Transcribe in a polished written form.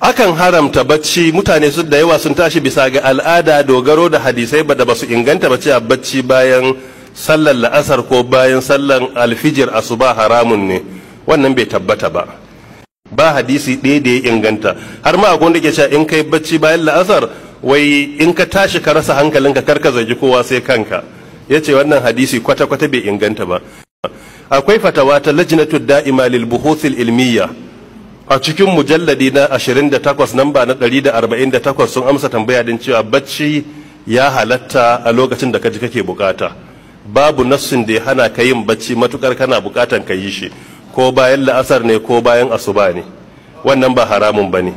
Akan haramta bacci. Mutane su da yawa sun tashi bisa ga al'ada, dogaro da hadisai ba da basu inganta ba, cewa bacci bayan sallar la'asar ko bayan sallar alfijir asuba haramun ne. Wannan bai tabbata ba, ba hadisi ɗaya da ya inganta. Har ma akwai wanda ke cewa in kai bacci bayan la'asar, wai in ka tashi ka rasa hankalinka, kar ka zargi kowa sai kanka. Ya ce wannan hadisi kwata-kwata bai inganta ba. Akwai fatawa ta Lajnatu Da'ima lil Buhuthil Ilmiya a cikin mujalladi na 28, namba na 148, sun amsa tambaya din cewa bacci ya halatta a lokacin da kaji kake bukata. Babu nassin da ya hana ka yin bacci matukar kana bukatan ka yi shi, ko bayan la'asar ne ko bayan asuba ne, wannan ba haramun ba ne.